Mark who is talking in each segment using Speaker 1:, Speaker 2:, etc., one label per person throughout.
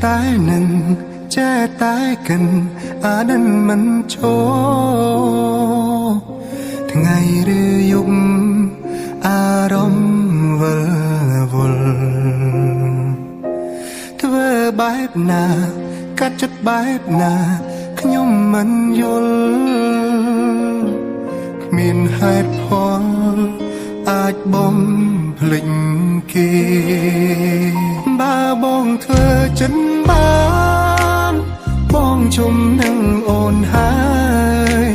Speaker 1: តែនឹងចេះតែកិនអានិនមិនឈរថ្ងៃឬយប់អារម្មណ៍វិលវល់ធ្វើបែបណាកាត់ចិត្តបែបណាខ្ញុំមិនយល់គ្មានហេតុផលអាចបំភ្លេចគេបើបងធ្វើចិនបានបងជុំនឹងអូនហើយ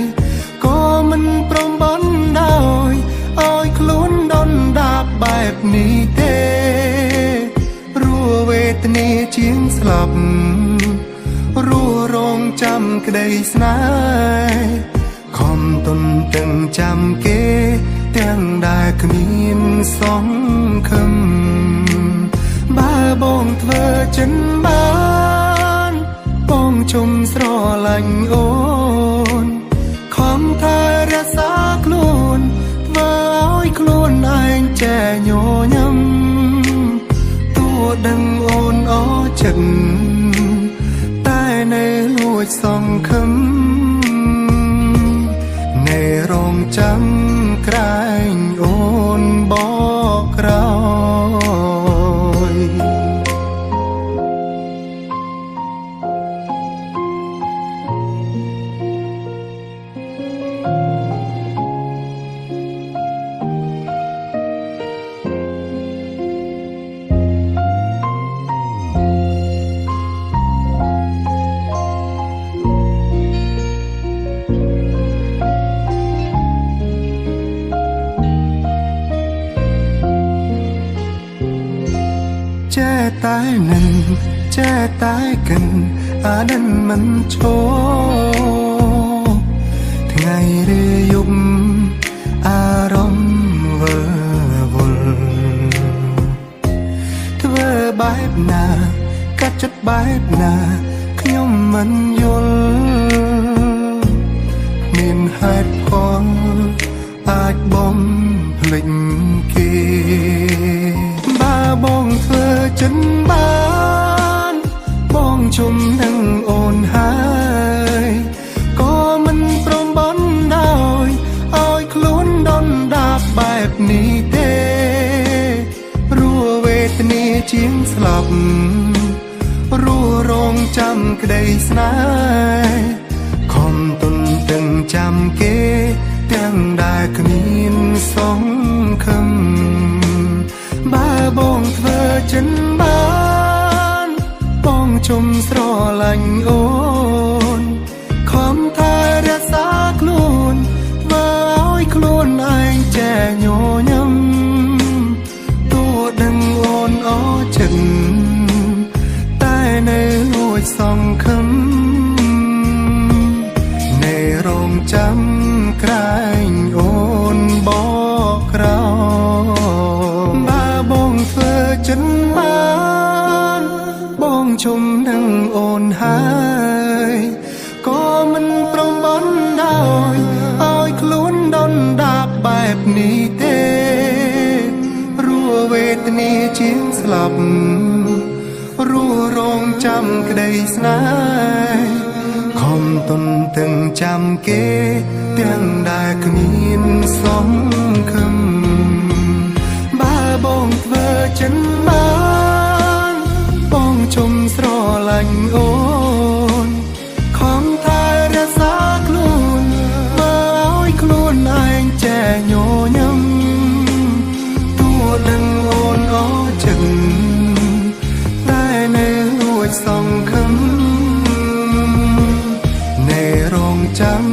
Speaker 1: ក៏មិនព្រមបណ្ដោយឲ្យខ្លួនដុនដាបបែបនេះទេរស់វេទនាជាងស្លាប់រស់រងចាំក្តីស្នេហ៍ខំទន្ទឹងចាំគេទាំងដែលគ្មានសង្ឃឹមបើបងធ្វើចិនបានបងជុំស្រឡាញ់អូនខំថែរក្សាខ្លួនធ្វើឲ្យខ្លួនឯងចែញញឹមតួដឹងអូនអចិត្តតែនៅលួចសង្ឃឹមនៅរងចាំក្រែងអូនបកក្រោយ ចេះតែនឹងចេះតែកិនអានិនមិនឈរថ្ងៃឬយប់អារម្មណ៍វិលវល់ធ្វើបែបណាកាត់ចិត្តបែបណាខ្ញុំមិនយល់មានហេតុផលអាចបំភ្លេចគេបើបងធ្វើចិនបានបងជុំនឹងអូនហើយក៏មិនព្រមបណ្ដោយឲ្យខ្លួនដុនដាបបែបនេះទេរស់វេទនាជាងស្លាប់រស់រងចាំក្តីស្នេហ៍ខំទន្ទឹងចាំគេទាំងដែលគ្មានសង្ឃឹមបើបងធ្វើចិនបានបងជុំស្រឡាញ់អូនខំថែរក្សាខ្លួនធ្វើឲ្យខ្លួនឯងចែញញឹមតួដឹងអូនអចិត្តតែនៅលួចសង្ឃឹមនៅរងចាំក្រែងអូនបកក្រោយបើបងធ្វើចិនបានបងជុំនឹងអូនហើយក៏មិនព្រមបណ្ដោយឲ្យខ្លួនដុនដាបបែបនេះទេរស់វេទនាជាងស្លាប់រស់រងចាំក្តីស្នេហ៍ខំទន្ទឹងចាំគេទាំងដែលគ្មានសង្ឃឹមបើបងធ្វើចិនបានបងជុំស្រឡាញ់អូនខំថែរក្សាខ្លួនធ្វើឲ្យខ្លួនឯងចែញញឹមតួដឹងអូនអចិត្តតែនៅលួចសង្ឃឹមនៅរងចាំ